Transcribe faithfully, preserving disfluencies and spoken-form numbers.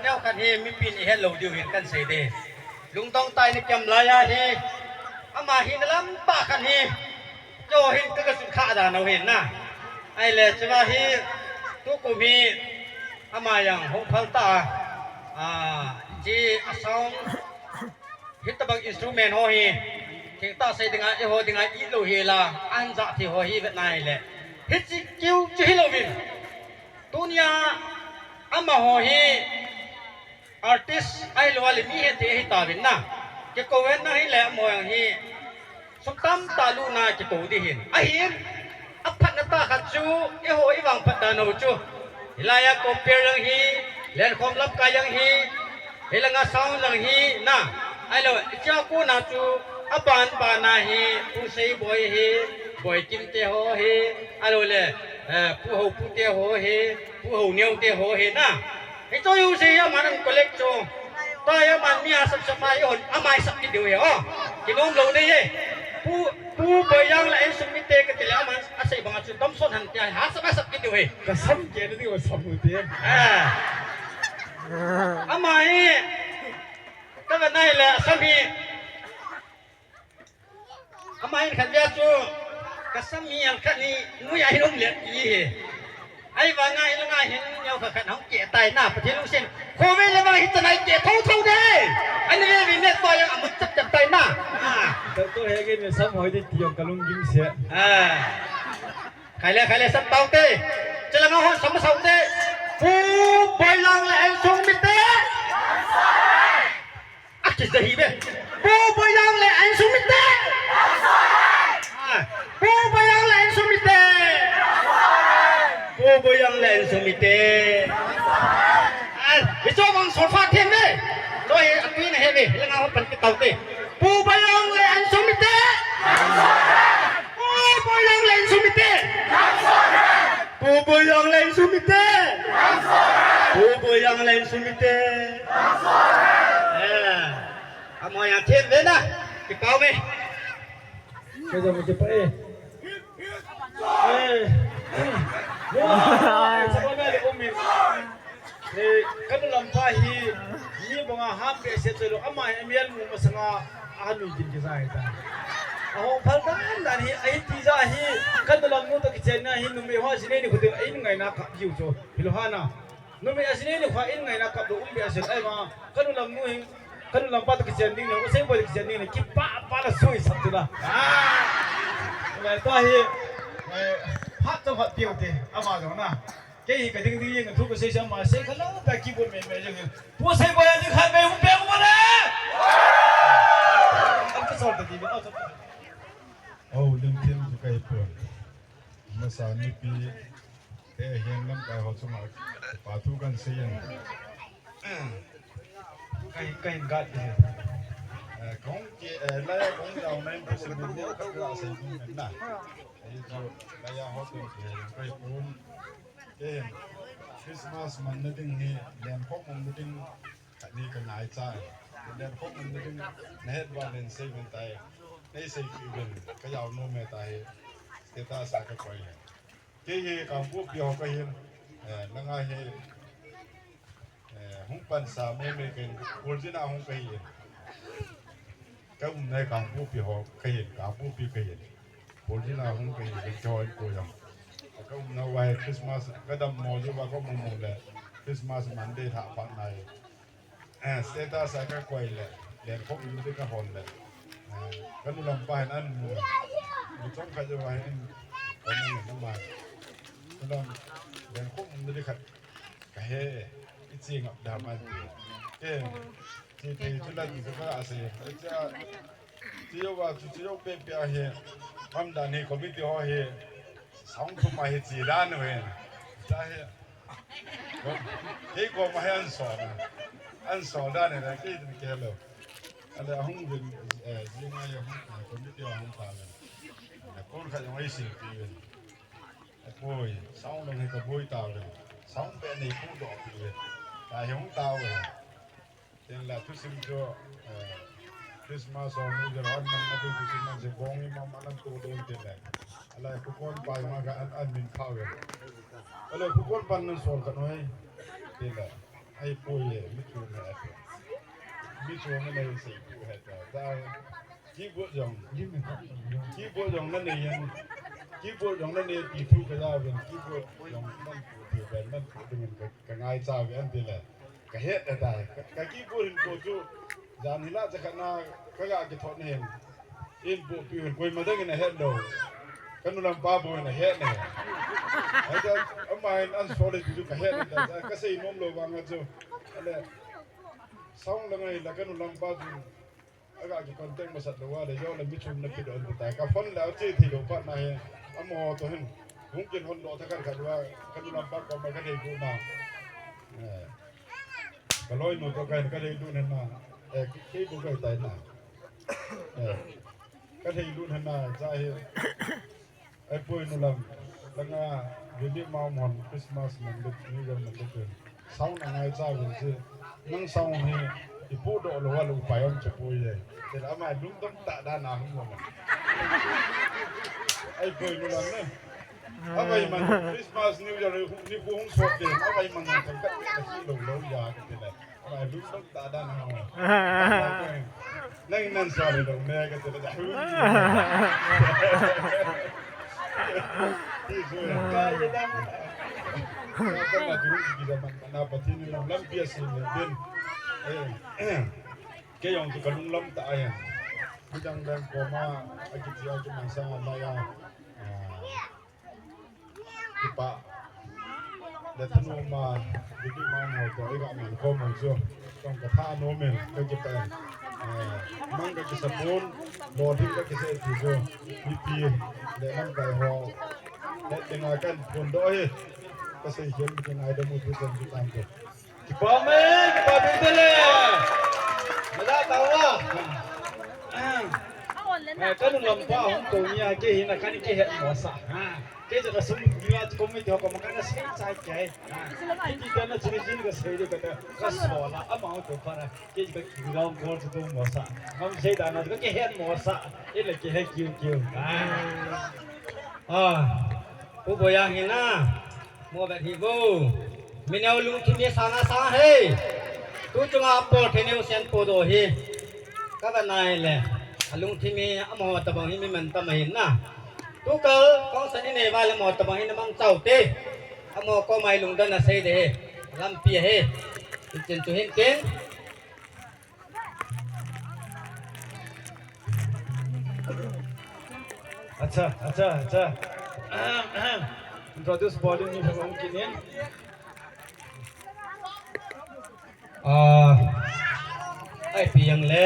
Khat hi mipin ihet lou diu hin kan sei de. Lungdong tah in ikiam lai ahi. Ama hi na lam pa khat hi. Keiho hin ka, ka sut kha dan u hin na. Ahile chua hi tukum hi ama jong hung phal ta a. A, chi a sound, hitabang instrument ho hi, thengtah sei dinga, eiho dinga ilou hi la, ahin ja thei ho hi vet na hile. Hichi kiu chu hilou vin. Tunia amaho hi artist ahilou le mi hethei ahi tauvin na. Kikou vet na hile amaho jong hi sum tamtah lutna kikou ding hin. Ahin, aphatna tah khat chu, eiho ivangphat dan u chu. Hilai a compare jong hi, lenkhom lamkai jong hi, hilanga sound jong hi, na. Ahilou, hichea kona chu, aban ban a hi, Pu Seiboi hi, Boikim te ho hi, ahilou le, eh, Pu Houpu te ho hi, Pu Houneo te ho hi, na. Hiche jouse hi aman ahin collect chu. Tua hi aman mi asap sap a, eihon ama isap kit diu ahi, o. Kinom lou ding ahi. Pu, Pu Boijang le insung mite kati le aman asei banga chu damsot hen tia hi asap asap kit diu ahi. Ka sam keh na ding u sam u te. Ah. Ama hi, ka vet na hile asam hi. Ama hin khatvei chu, ka sam hi jang khat ni, nui a hin um le ti hi. Ahivanga hilanga hin neo khat khat hung keh tai na, Pathen lungset. Khovei le vang hi chanai keh thotho de. Ani ve ve ne to jang amu chap chap tai na. Ah. Doctor Hegin in sam hoi ding ti jong ka lunggim se. Ah. Khai le, khai le, sam tau te. Chelanga hon sam sao te. Pu Boijang le insung mite. Akija hi ve. Pu Boijang le insung mite. Ah, Pu Boijang le insung mite. Pu Boijang le insung mite. Ah, hiche bang solfa them ve. Choi, atui na he ve. Hilanga ho pan kit tau te. Pu Boijang le insung mite. Pu Boijang le insung mite. Pu Boijang le insung mite. Pu Boijang le insung mite. Eh. Amaho jong them ve na. Kipah ume. Ka jong kipah e. Eh. Sabana le umi. Eh, ka nu lampa hi, mi banga ham behseh choi lou, ama hi mial mu masanga, ahanui din kija ahi ta. Ahung phal dan dan hi, ahi tija hi, ka nu lamnu toh kichen na hi, numei ho aji nei ni khu teng, ahin ngaina kap jiu chu, hilou ham na. Numei aji nei ni khu ahin ngaina kap lou um behseh, ahivang, ka nu lamnu hi, ka nu lampa toh kichen ding ni, ka Seiboi toh kichen ding ni, kipah pah la sui sap tu la. Ah! Lai ta hi, eh, phat chom phat piu te, ama jong na. Kei hi ka ding ding jeng, thu ka sei sei, ama sei kha lou, ta keyboard me me jeng. Pu Seiboi a ding khat me hung pe hung le. An ka sol ta ti me, au sol ta. Au, lim thim chu ka hi pon. Masa mipi te hian lamkai ho chunga pa thu kan sei in. Ka hin, ka hin gat ding. Eh, kong ke, eh, lai kong jao nai possible ding ka ka sei ding na. Ei chu lai a ho tu ke ka hi pon. Ken, Christmas manna ding hi, lenkhom umna ding, khat ni ka ngaicha. Lenkhom umna ding, na het uva len sei uvin tai. Nei sei kit uvin, ka jao nom e tai. Status a ka koi. Kei hi Kangpokpi ho ka hin, eh, nanga hi, eh, hung pansa mei mei ken, Purjin a hung ka hi. Ka umna hi Kangpokpi ho ka hin, Kangpokpi ka hin. Purjin a hung ka hin, ka hoi ko jong. Ka umna uva hi Christmas, ka dammo jiu va ka mu mu le, Christmas Monday lha phat na hi. Eh, status a ka koi le, lenkhom umna ding ka hon le. Eh, ka nu lampa hin an mu. Mu chom khat jiu va hin, ka mu mu ma. Ka lam, lenkhom umna ding khat. Ka he, i chi ngap da man ti. Ke, chi ti chu la ti chu ka a se. Cha, chi yo wa chu chi yo pe pe a he. Mam dan he committee ho he. Song thum a he chi dan he. Cha he. Ke ko ma he an so na. An so dan he ke ni ke lo. Ale hung vin, eh, ji ma ye hung, eh, committee ho hung ta le. Na kon kha yo ai si ti vin. Apoi, sound lang hi ka boi tau le. Sound pe nei pu do pi le. Ta hi hung tau le. Tin la thusim chu, eh, Christmas ho New Year hon man na ding thusim man se gong i ma ma nan tu don tin le. Ala khu kon pa ma ka an, an min phau le. Ala khu kon pan nan sol ka noi. Tin le. Ahipoi, mi chom ahi. Mi chom anei seitu ahi ta. Keyboard jong, keyboard jong nanei in, keyboard jong nanei ti thu kajauvin, keyboard jong nanei ti thu kajauvin, nanei ti thu kajauvin, ka, kangaicha uve anti le. Kahet ahitai. Ka, ka keyboard hinkho chu, jan hila chakhat na, kaga kithot na hin. Eibohpi hin, koima dang in ahet lou. Kanu lampa bou in ahet ne. Ahi ta, ama hin answer le ti chu kahet ne ta, kasei nom lou vang a chu. Ale, sound la ngai la kanu lampa chu. Aga ki contact masat lou a le, jo le mi chom na pi don ta. Ka phone la che thei lou pa na he. Amo to hin. Hung kin hon lo ta kar kar wa, kanu lampa koma kadei lut na. Eh. Ka loinu to ka, kadei lut na. Eh, kei bu kai tai na. Eh. Kadei lut na, ja he. Ahipoi nu lam, langa, Valley Mount hon Christmas man lut, New Year man lut. Sound angaicha uvin che. Nang sound hi, ipohdoh lou a le upai um che poi e. Chule ama lungdong tah dan a hung lou. Ahipoi nu lam ne. Avai man, Christmas, New Year, ni pu hung sot de, avai man, ka, ka, ka, lou, lou, ya, ka, te le. Ama lungdong tah dan a hung. Nang nan sa le dong ne ka te da. Ti su ya. Ka ye dan. Ka na ju ki da man na Pathen in lampi asim le din. Eh. Kei jong chu ka lunglam tah ahi. Midang dang koma akiti a chu man sa ma ya. Ah. Kipah le thanom a, Valley Mount ho toh iga man khom u chu. Tong ka thanom in, ka kipah in. Eh, mang ka kisapon, lolhing ka kisei ti chu. Mipi le lamkai ho. Le dinga kan phondoh hi. Ka seikhel mi kingaidam u ti chen ti tam te. Kipah e, kipah e tele. Mala tawa. Eh, kanu lampa hung tou nia, kei hin a kani kihet mo sa. Ha. Kei chu ka sum ni la chu committee ho koma kana sei chai kei. Ha. Kiti ta na chu ni ka sei de ka ta. Ka so la, ama hung tou pa na. Kei chu ka ki lam kol chu tou mo sa. Ngam sei da na chu ka kihet mo sa. Ile kihet kiu kiu. Ha. Ah. Pu Boyang hin a. Mo vet hi vo. Mineo lungthim hi sang a sang hi. Tu chunga Paul Theneo Sen po do hi. Ka ga nai le. A lungthim hi amaho tabang hi mi man tam ahin na. Tu kal kong sa ni nei va le mo tabang hi na mang chau te. Amaho koma lungdon a sei de hi. Lampi hi. Ichin chu hin ken. Acha, acha, acha. Ahem, ahem. Introduce bol ding ni hung kit in. Ah, ai pi yang le.